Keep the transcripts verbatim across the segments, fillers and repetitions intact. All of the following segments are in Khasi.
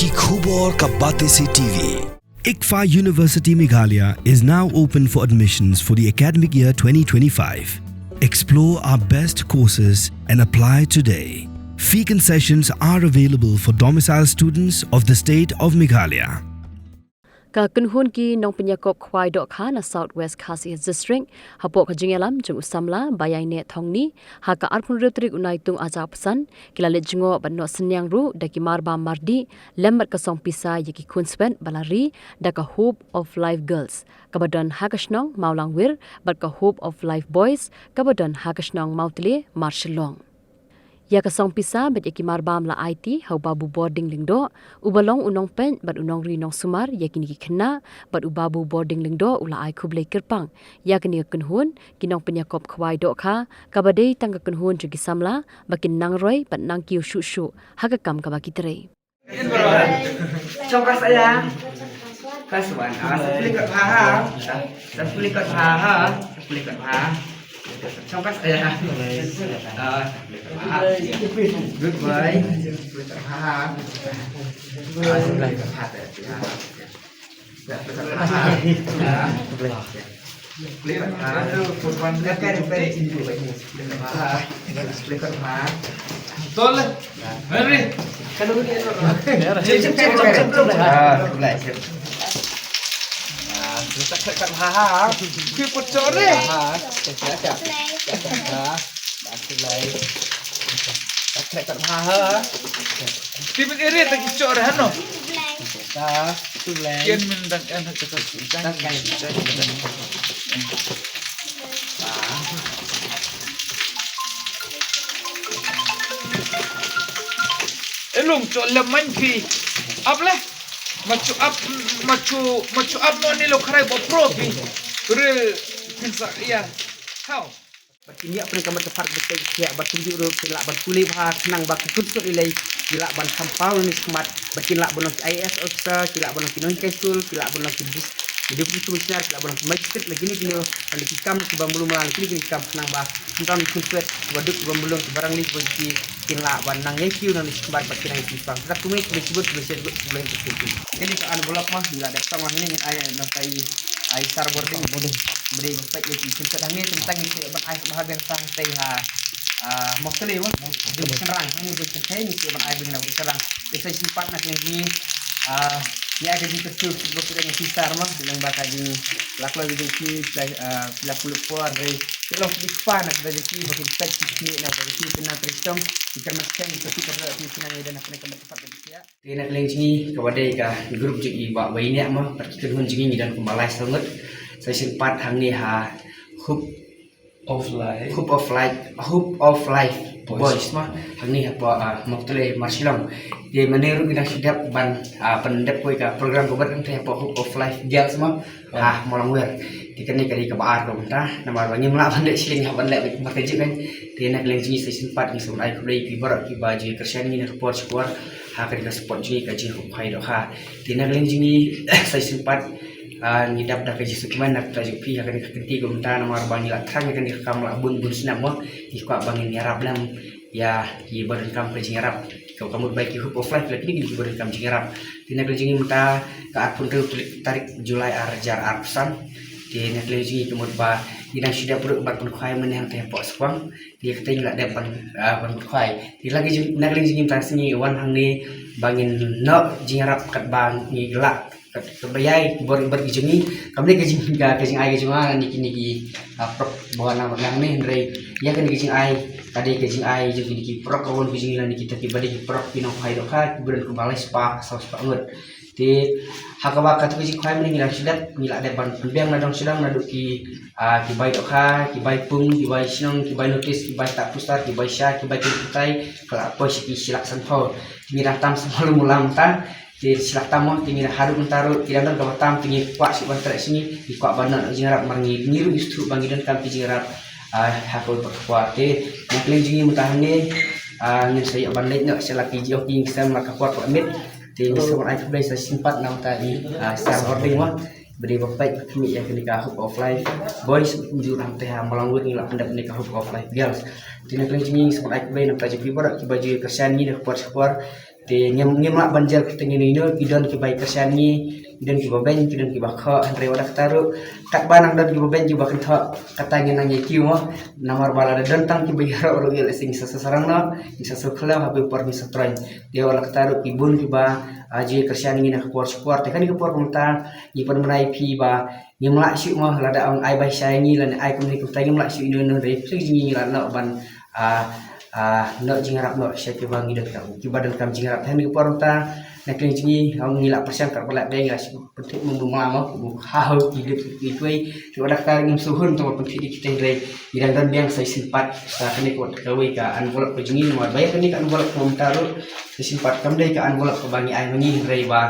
Khubor ka Batesi T V. ICFAI University Meghalaya is now open for admissions for the academic year twenty twenty-five. Explore our best courses and apply today. Fee concessions are available for domicile students of the state of Meghalaya. Ka kynhun ki nongpynïakop khwai dohkha na South West Khasi Hills District, hapoh ka jingïalam jong u samla Baïaineh Thongni, ha ka arphew hynriew tarik u Naitung arhajar arphew san, ki la leit jngoh bad noh synñiang ruh da ki marbam mardih lem bad ka song pisa ïa ki khun swet ba la ri da ka Hope of Life Girls, kaba don ha ka shnong Mawlangwir, bad ka Hope of Life Boys, kaba don ha ka shnong Mawtle, Marshillong. Ïa ka song pisa bad ïa ki marbam la aiti ha u Babu Bording Lyngdoh, uba long u nongpeit bad u nongri nongsumar ïa kine ki khynnah, bad u Babu Bording Lyngdoh u la ai khublei kyrpang ïa kane ka kynhun ki nongpynïakop khwai dohkha, kaba dei tang ka kynhun jong ki samla ba kin nang roi bad nang kiew shuh shuh ha ka kam kaba ki trei. Chong ka saya. Class one. Ah, sa puli kot ha ha. Sa puli kot ha ha. Sa puli kot ha. Chong ka saya. Ah, sa puli kot ha ha. Good boy. Sa puli kot ha ha. Ah, sa puli kot ha ha. Ti min iri ta ki chor hano. Ta tu lai. Kian min dang en ha kata. Dang kai. Elung chor le man phi. Ap le. Machu ap, machu, machu ap no ni lo khrai bo pro phi. Re phin sa ya. How? Bad kin ïa pynka mat ka phad bad ka ïa bad kumjuh ruh kin lah ban pule bha khnang ba ki khun sut ilei ki lah ban kham paw ne shmat bad kin lah ban long ki I A S officer, ki lah ban long ki nonghikai skul, ki lah ban long ki dis-, ki deputy commissioner, ki lah ban long ki magistrate, la kine kine, la ki kam kiba mlum la kine kine ki kam khnang ba kin kam ki khun sut kiba duk kiba mlum kiba rangli kiba ki kin lah ban nang ïa ki nang ne shmat bad kin nang ïa ki pang. Sa kumne kumne shibut kumne shibut kumne shibut. Kini ka envelope ma ngi la dep tong la kine ngi ai nang kai ai star boarding boarding. Bri ba pek ïa ki kin sat hangne tang ïa ki ban ai ba biang tang tei ha. Ah, Mawtle ma. Jing Shnong hangne jing tei ïa ki ban ai biang na Shnong. Ïa sa shisien pat na kine ngi. Ah, ïa ka jingkyrkhu ba ki dang ïa ki star ma bilang ba ka jing lak loi jing ki ah, pila puluh por re. Ki long ki pa na ka jing ki ba ki pek ki ni na ka jing ki na Kristom. Ki kan mat ken ki ki ka ki na ïa na ka ka pat ba ki ïa. Te na ka liang jong ngi kaba dei ka group jong ngi ba Baïaineh ma, bad ki kynhun jong ngi ngi don kumba lai saw ngut. Sa shisien pat hangne ha Hope of Life. Hope of Life, Hope of Life Boys. Boys ma. Hangne hapoh, ah, Mawtle Marshillong. Te mynne ruh ngi dang shu dep ban, ah, pyndep kawei ka program kaba dang te hapoh Hope of Life Girls ma. Ah, Mawlangwir. Te kane ka dei kaba ar ka mynta, namar ba ngim lah ban leh shilliang haba leh bad ka jingkyrmen. Te na ka liang jong ngi sa shisien pat ngi sngewbha ai khublei ïa phi baroh kiba ju kyrshan ngi na ka por sha ka por. Ha ka dei ka support jong ngi ka jingkhwai dohkha. Te na ka liang jong ngi sa shisien pat, ah, ngi dap da ka jingsngewkmen na ka bynta jong phi ha ka dei ka kynti ka mynta namar ba ngi la thrang ïa kane ka kam la bun bun snem mo. Ngi kwah ba ngin ïarap lem ïa kiba donkam ka jingïarap. Ka, ka mut ba ki Hope of Life la kine ki ba donkam jingïarap. Te na ka liang jong ngi mynta ka arphew hynriew tarik July arhajar arphew san. Te na ka liang jong ngi ka mut ba ngi dang shu dep ruh ban pynkhwai mynne hangtei hapoh Skwang. Te kata ngi la dep ban, ah, ban pynkhwai. Te la ka jing, na ka liang jong ngi mynta sngi wan hangne ba ngin noh jingïarap katba ngi lah. Kat, kat ba ïai bor bor ki jong ngi. Kam dei ka jing ka, ka jingai ka jong nga ni kine ki, ah, prok ba wan lang lang ni hynrei ïa kane ka jingai ka dei ka jingai jong kine ki prok ka wan ki jong ngi la ni kita kiba dei ki prok ki nongkhwai dohkha kiba don kumba lai spah saw spah ngut. Te ha kaba katu ka jingkhwai mynne ngi la shu dep ngi la dep ban pynbiang na dong shu dong naduh ki, ah, ki bai dohkha, ki bai pung, ki bai shnong, ki bai notis, ki bai tak pustar, ki bai sha, ki bai ki putai, ka la poi sha ki shi lak sanphew. Te ngi dang tam sa malu mulam ta. Te shi lak tam mo, te ngi dang haduh mynta ruh, te dang don kaba tam, te ngi kwah shuh ban treh sha ngi, ngi kwah ban don jingïarap mar ngi, ngi ruh ngi sngewthuh ba ngi donkam ki jingïarap, ah, ha kawei pat ka por. Te na ka liang jong ngi mynta hangne, ah, ngin sa ïoh ban leit noh sha la ki jong ki sem la ka por ka miet. Te ngi sa wan ai khublei sa shisien pat na bynta i, ah, star boarding mo. Ba dei ba peit ba khmih ïa kane ka Hope of Life Boys, kumjuh hangtei ha Mawlangwir ngi la pyndep kane ka Hope of Life Girls. Te na ka liang jong ngi sa wan ai khublei na bynta jong phi baroh kiba ju kyrshan ngi na ka por sha ka por. Te ngim, ngim lah ban jer kyrteng ino ino, ki don kiba ïa kyrshan ngi, ki don kiba beiñ, ki don kiba khoh, hynrei wat la katta ruh, katba nang don kiba beiñ kiba kynthoh, kata ngin nang ïa kiew mo, namar ba lada don tang kiba ïaroh ruh ïa lehse ngi sa sah sarong noh, ngi sa sah khlaw, ha kawei por ngi sa troiñ. Te wat la katta ruh ki bun kiba, ah, ju ïa kyrshan ngi na ka por sha ka por, te kane ka por kumta, ngi pynbna ïa phi ba, ngim lah shuh mo, lada ong ai bai shai ngi, lane ai kumne kumta ngim lah shuh ino ino, hynrei phi jong ngi ngi lah noh ban, ah, ah, noh jingïarap noh sha kiba ngi donkam, kiba donkam jingïarap. Te ha kane ka por kumta, na ka liang jong ngi, ong ngi lah pyrshang katba lah dei ngi lah shu pynthut mung mung mo, ha ho ki duk ki twei, ki wadok ta ngim shu hun to pynthut ïa kita hynrei ngi dang don biang sa shisien pat, sa kane ka wat kawei ka envelope ka jong ngi, namar ba ïa kane ka envelope kumta ruh, sa shisien pat kam dei ka envelope kaba ngi ai ma ngi hynrei ba,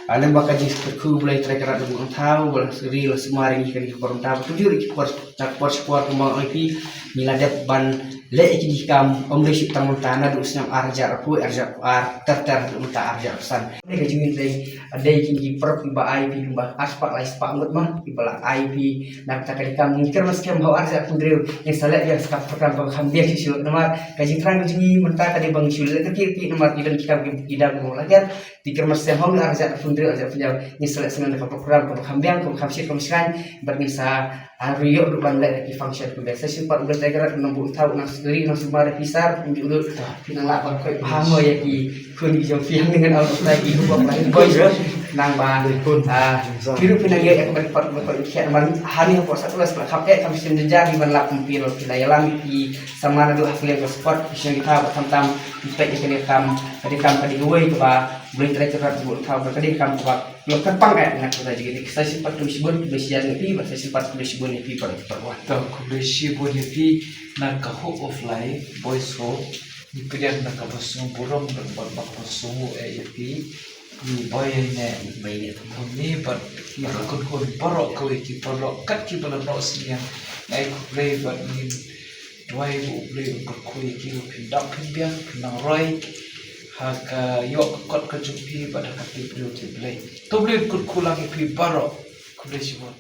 ah, lem bad ka jingkyrkhu Blei Trai Kynrad Nongbuh Nongthaw, ba la suri la sumar ïa ngi kane ka por kumta, ba kumjuh ruh ki por, ka por sha ka por kumba ong ïa phi, ngi la dep ban leh ïa kine ki kam, ym dei shuh tang mynta, naduh u snem ar hajar arphew, ar hajar arphew ar, ter ter haduh mynta ar hajar arphew san. Dei ka jingim dei, dei kine ki paralok kiba ai phi kumba ar spah lai spah ngut ma, kiba la ai phi, na kata ka dei kam, ngi kyrmen skhem ha u ar hajar arphew hynriew, ngin sa leh biang sa ka program kaba kham biang shuh shuh, namar ka jingthrang ka jong ngi mynta ka dei ba ngi shu leh ka kyrkieh, namar ki don ki kam ki dang mo la ker, te kyrmen skhem ha u ar hajar arphew hynriew, ar hajar arphew hynñiew, ngin sa leh sngewbha ka program kaba kham biang, kaba kham shit, kaba shngaiñ, bad ngin sa, ah, ïoh ruh ban leh ki function kaba biang. Sa shisien pat U Blei Trai Kynrad un nang buh thaw, un nang suri, un nang sumar ïa phi sir, kumjuh ruh phi nang lah ban koit bha mo ïa ki khun ki jong phi hangne, ngan ong ba ki khun ba phi boy nang ba, ah, phi ruh phi nang ïoh ïa kaba ki pat ba koit ki khiah, namar hangne hapoh Sutcliffe la kham eh, kham shisien jynjar hi ban lap, phi ruh phi la ïalam ïa phi samla naduh ha ka liang ka sport, ki shong ki thaw, bad khamtam phi peit ïa kane ka kam, ka dei kam, ka dei kawei kaba U Blei Trai Kynrad un buh thaw, ka dei kam kaba Lo ka pang eh na ka jingïaid, sa shisien pat khublei shibun, khublei shibun ïa phi, bad sa shisien pat khublei shibun ïa phi, bad khublei shibun ïa phi na ka Hope of Life Boys Home. Ngi pdiang na kaba sngewburom bad ba kaba sngew eh ïa phi. Ngi boi ïa ne, boi ïa ne, bad ki khun khun baroh kawei ki paralok kat kiba la noh synñiang. Ngi ai khublei bad ngin duwai ba U Blei un kyrkhu ïa ki ba phin dap phin biang, phin nang roi ha ka ïoh ka kot ka jong phi bad ha ka tip briew tip Blei. To U Blei un kyrkhu lang ïa phi baroh. Khublei shibun.